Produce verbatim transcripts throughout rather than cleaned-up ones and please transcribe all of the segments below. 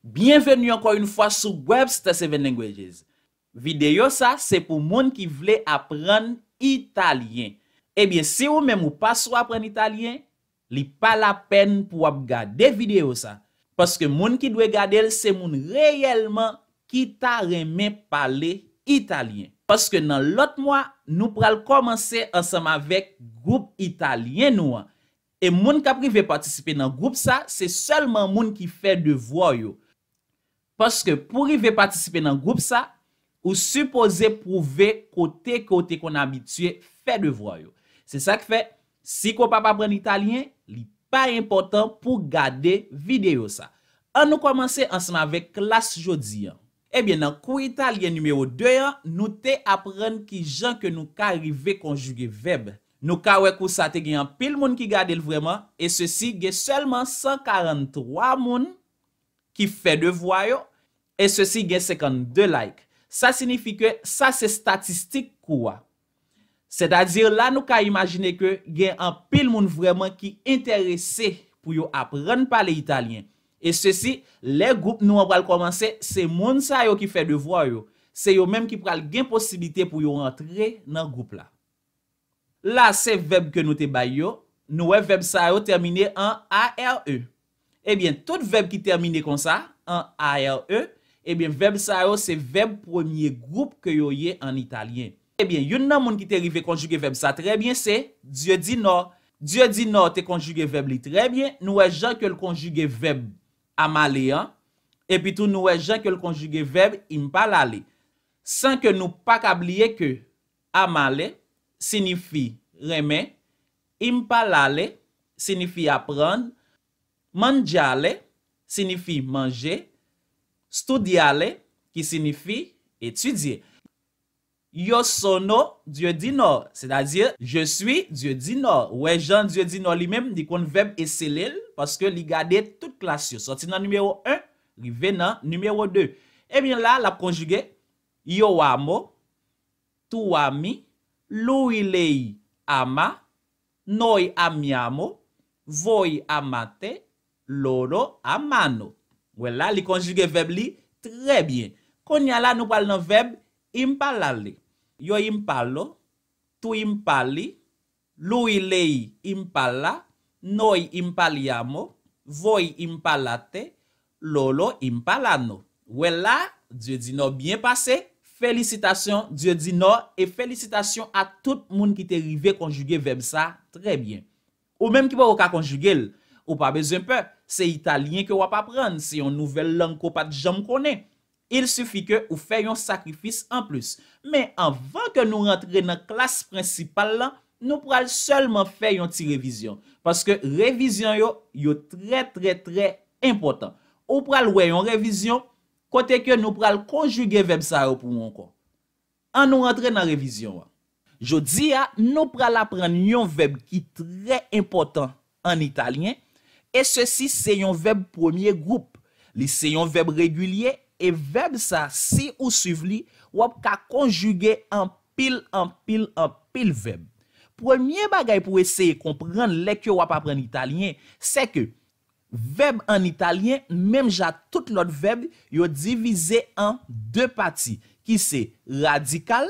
Byenveni ankò yon fwa sou Webster Seven Languages. Videyo sa se pou moun ki vle aprann italyen. Ebyen, si ou menm ou pa sou aprann italyen, li pa lapèn pou w ap gade videyo sa. Paske moun ki dwe gade l se moun reyèlman ki ta renmen pale italyen. Paske nan lòt mwa, nou pral kòmanse ansanm avèk gwoup italyen nou an. E moun k ap rive patisipe nan gwoup sa, se sèlman moun ki fè devwa yo. Paske pou rive patisipe nan gwoup sa, ou sipoze pwouve kote ke w te konn abitye fè devwa yo. Se sa k fè, si ke w p ap aprann italyen, li pa enpòtan pou gade videyo sa. Ann nou kòmanse ansanm avèk klas jodi an. Ebyen, nan kou italyen nimewo de an, nou te aprann kijan ke nou ka rive konjige vèb. Nou ka wè kou sa te gen anpil moun ki gade l vrèman, e sesi gen sèlman san karanntwa moun ki fè devwa yo, e sesi gen senkannde like. Sa siyifi ke sa se estatistik kou a. Sètadi la nou ka imajine ke gen anpil moun vrèman ki enterese pou yo aprann pale italyen. E sesi, lè gwoup nou an pral kòmanse, se moun sa yo ki fè devwa yo. Se yo menm ki pral gen posiblite pou yo rantre nan gwoup la. La se vèb ke nou te bay yo. Nou wè vèb sa yo tèmine an A R E. Ebyen, tout vèb ki tèmine konsa, an A R E, ebyen, vèb sa yo se vèb premye gwoup ke yo ye an italyen. Ebyen, youn nan moun ki te rive konjige vèb sa trè byen se Dieudinò. Dieudinò te konjige vèb li trè byen. Nou wè jan ke l konjige vèb amale an. Epitou, nou wè jan ke l konjige vèb imparare. San ke nou pa ka bliye ke amale siyifi renmen, imparare siyifi aprann, mangiare siyifi manje, studiare ki siyifi etidye. Io sono Dieudinò, sètadi, je suis Dieudinò. Wè jan Dieudinò li menm, li konn vèb esele l, paske li gade tout klas yo, sòti nan nimewo en, rive nan nimewo de. Ebyen la, l ap konjige, io amo, tu ami, lui lei ama, noi amiamo, voi amate, loro amano. Wè la, li konjige vèb li trè byen. Kounye a la, nou pral nan vèb imparare. Io imparo, tu impari, lui lei impara, noi impariamo, voi imparate, loro imparano. Wè la, Dieudinò byen pase. Felisitasyon, Dieudinò, e felisitasyon a tout moun ki te rive konjige vèb sa trè byen. Ou menm ki poko ka konjige l, ou pa bezwen pè. Se italyen ke w ap aprann, se yon nouvèl lang ke w pa t janm konnen. Il suffit ke ou fè yon sakrifis anplis. Men anvan ke nou rantre nan klas prensipal lan, nou pral sèlman fè yon ti revizyon. Paske revizyon yo, yo trè, trè, trè enpòtan. Ou pral wè yon revizyon kote ke nou pral konjige vèb sa yo pou ou ankò. An nou rantre nan revizyon an. Jodi a, nou pral aprann yon vèb ki trè enpòtan an italyen, e sesi se yon vèb premye gwoup. Li se yon vèb regilye, e vèb sa, si ou swiv li, w ap ka konjige anpil, anpil, anpil vèb. Premye bagay pou eseye konprann lè ke w ap aprann italyen, se ke vèb an italyen, menm jan ak tout lòt vèb, yo divize an de pati, ki se radikal,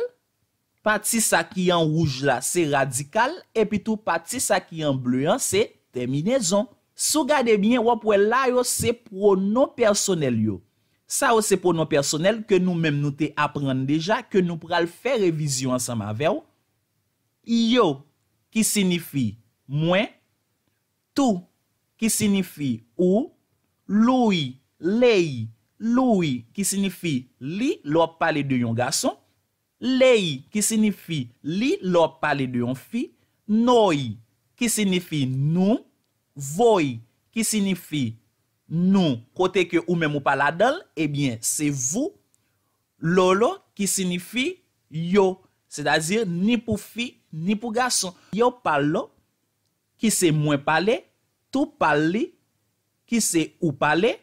pati sa ki an wouj la, se radikal, epi tou pati sa ki an ble an, se tèminezon. Si w gade byen, w ap wè la yo se pwonon pèsonèl yo. Sa yo se pwonon pèsonèl ke nou menm nou te aprann deja, ke nou pral fè revizyon ansanm avè w. Io, ki siyifi mwen, tu, ki siyifi ou, lui, lei, lui, ki siyifi li, lè w ap pale de yon gason, lei, ki siyifi li, lè w ap pale de yon fi, noi, ki siyifi nou, voi, ki siyifi nou, kote ke ou menm ou pa ladan l, ebyen, se vous, loro, ki siyifi yo, sètadi ni pou fi, ni pou gason. Io parlo, ki se mwen pale, tu parli, ki se ou pale,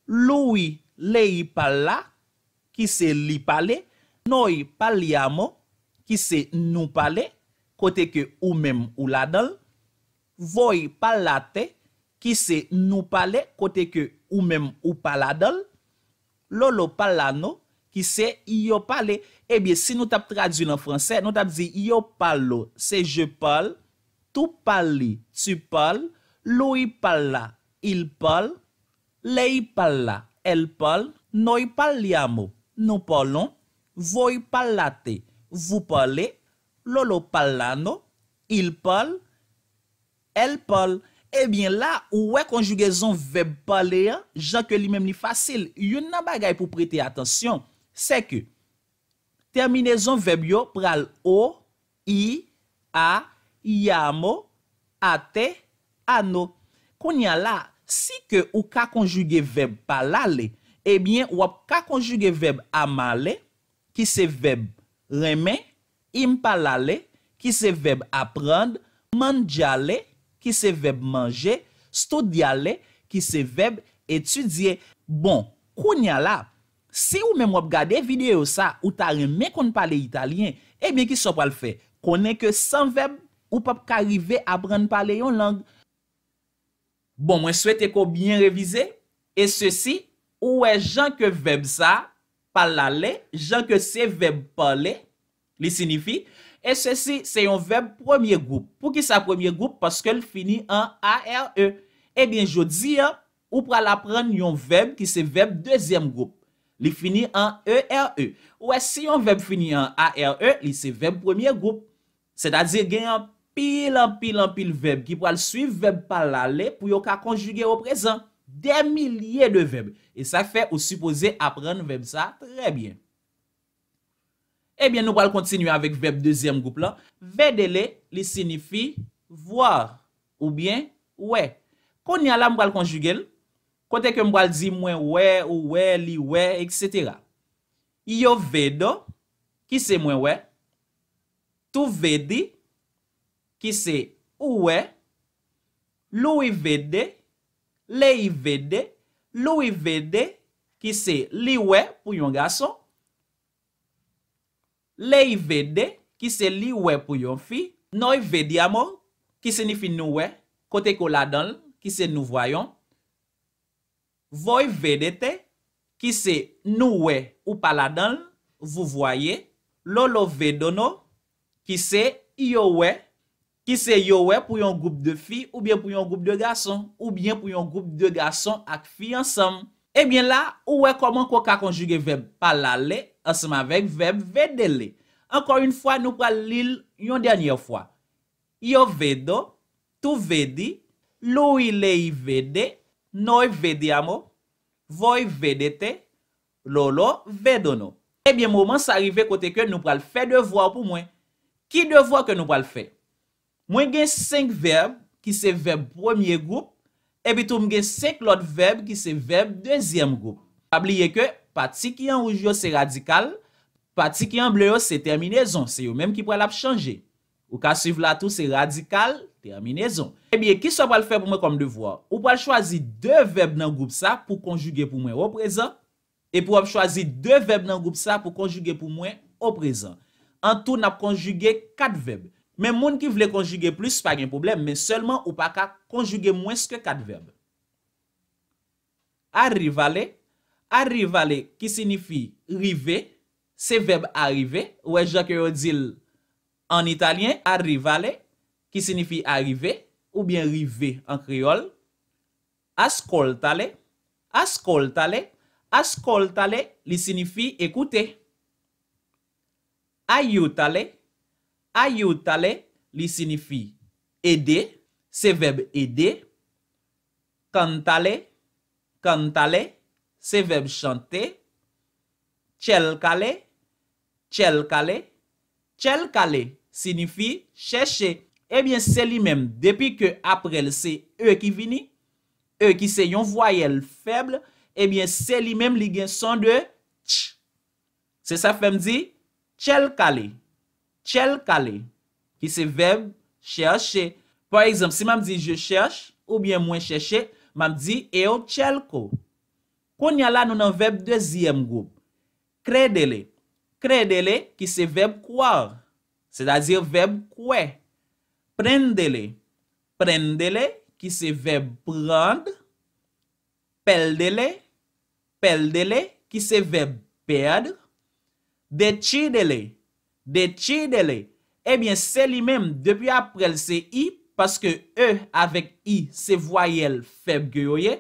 lui, lei parla, ki se li pale, noi parliamo, ki se nou pale, kote ke ou menm ou ladan l, voi parlate, ki se nou pale, kote ke ou menm ou pa ladan l, Lolo pala no, ki se yo pale. Ebyen, si nou t ap tradui l an fransè, nou t ap di yo palo, se je parle, tu pali, tu parles, lui pala, il parle, lei pala, elle parle, noi parliamo, nous parlons, voi parlate, vous parlez, lolo pala no, il parle, elle parle. Ebyen la, ou wè konjigezon vèb pale an, jan ke li menm li fasil. Youn nan bagay pou prete atansyon, se ke tèminezon vèb yo pral o, i, a, iamo, ate, ano. Kounye a la, si ke ou ka konjige vèb palale, ebyen w ap ka konjige vèb amale, ki se vèb renmen, impalale, ki se vèb aprann, mangiare, ki se vèb manje, studiare, ki se vèb etidye. Bon, kounye a la, si ou menm w ap gade videyo sa, ou ta renmen konn pale italyen, ebyen kisa w pral fè? Konnen ke san vèb, ou p ap ka rive aprann pale yon lang. Bon, mwen swete ke w byen revize, e sesi, ou wè jan ke vèb sa, palale, jan ke se vèb pale, li sinifi, e sesi se yon vèb premye gwoup. Poukisa premye gwoup? Paske l fini an A R E. Ebyen, jodi a, ou pral aprann yon vèb ki se vèb dezyèm gwoup. Li fini an E R E. Ou wè, si yon vèb fini an A R E, li se vèb premye gwoup. Sètadi gen anpil, anpil, anpil vèb ki pral swiv vèb palale pou yo ka konjige o prezan. Dè milye de vèb. E sa fè ou sipoze aprann vèb sa trè byen. Ebyen, nou pral kontinye avèk vèb dezyèm gwoup lan. Vedere, li sinifi voir oubyen wè. Kounye a la, m pral konjige l. Kote ke m pral di mwen wè, ou wè, li wè, etsetera. Io vedo, ki se mwen wè. Tu vedi, ki se ou wè. Lui vede, lei vede, lui vede, ki se li wè pou yon gason. Lei vede, ki se li wè pou yon fi. Noi vediamo, ki sinifi nou wè, kote ke w ladan l, ki se nous voyons. Voi vedete, ki se nou wè, ou pa ladan l, vous voyez. Lolo vedono, ki se yo wè, ki se yo wè pou yon gwoup de fi oubyen pou yon gwoup de gason, oubyen pou yon gwoup de gason ak fi ansanm. Ebyen la, ou wè kòman ke w ka konjige vèb palale ansanm avèk vèb vedere. Ankò yon fwa, nou pral li l yon dènyè fwa. Io vedo, tu vedi, lui lei vede, noi vediamo, voi vedete, loro vedono. Ebyen, moman sa rive kote ke nou pral fè devwa pou mwen. Ki devwa ke nou pral fè? Mwen gen senk vèb ki se vèb premye gwoup, epi tou m gen senk lòt vèb ki se vèb dezyèm gwoup. Pa bliye ke pati ki an wouj yo se radikal, pati ki an ble yo se tèminezon, se yo menm ki pral ap chanje. Ou ka swiv la tou, se radikal, tèminezon. Ebyen, kisa w pral fè pou mwen kòm devwa? Ou pral chwazi de vèb nan gwoup sa pou konjige pou mwen o prezan, epi w ap chwazi de vèb nan gwoup sa pou konjige pou mwen o prezan. Antou, n ap konjige kat vèb. Men moun ki vle konjige plis, pa gen pwoblèm, men sèlman ou pa ka konjige mwens ke kat vèb. Arrivare, arrivare ki sinifi rive, se vèb arrive, ou wè jan ke yo di l an italyen, arrivare, ki sinifi arive, oubyen rive an kreyòl. Ascoltare, ascoltare, ascoltare, li sinifi ekoute. Aiutare, aiutare, li sinifi ede, se vèb ede. Cantare, cantare, se vèb chante. Cercare, cercare, cercare, sinifi chèche. Ebyen, se li menm, depi ke apre l se e ki vini, e ki se yon vwayèl fèb, ebyen, se li menm li gen son de ch. Se sa k fè m di cercare, cercare, ki se vèb chèche. Pa egzanp, si m ap di je cherche oubyen mwen chèche, m ap di eu cerco. Kounye a la, nou nan vèb dezyèm gwoup. Credere, credere, ki se vèb croire, sètadi vèb kwè. Prendere, prendere, ki se vèb pran. Perdere, perdere, ki se vèb perdre. Decidele, decidele. Ebyen, se li menm, depi apre l se i, paske e avèk i se vwayèl fèb ke yo ye.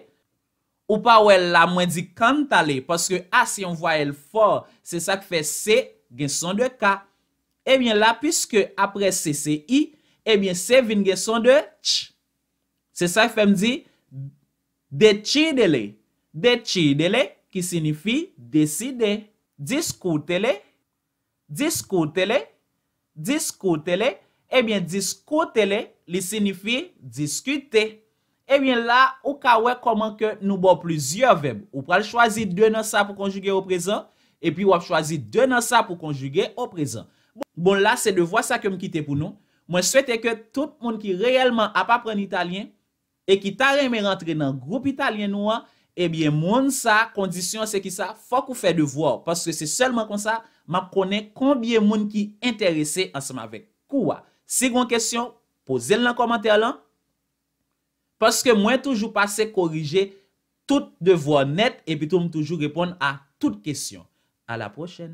Ou pa wè la mwen di cantale, paske a se yon vwayèl fò, se sa k fè se gen son de ka. Ebyen la, piske apre se se i, ebyen se vin gen son de ch. Se sa k fè m di decidele, decidele, ki siyifi deside. Discutele, discutele, discutele, ebyen discutele, li siyifi diskite. Ebyen la, ou ka wè kòman ke nou ba w plizyè vèb. Ou pral chwazi de nan sa pou konjige o prezan, epi w ap chwazi de nan sa pou konjige o prezan. Bon, la se devwa sa ke m kite pou nou. Mwen swete ke tout moun ki reyèlman ap aprann italyen e ki ta renmen rantre nan gwoup italyen nou an, ebyen moun sa, kondisyon se ki sa, fòk ou fè devwa w, paske se sèlman konsa m ap konnen konbyen moun ki enterese ansanm avèk kou a. Si gen yon kesyon, poze l nan kòmantè lan, paske mwen toujou pase korije tout devwa nèt, epi tou m toujou reponn a tout kesyon. A la pwochèn.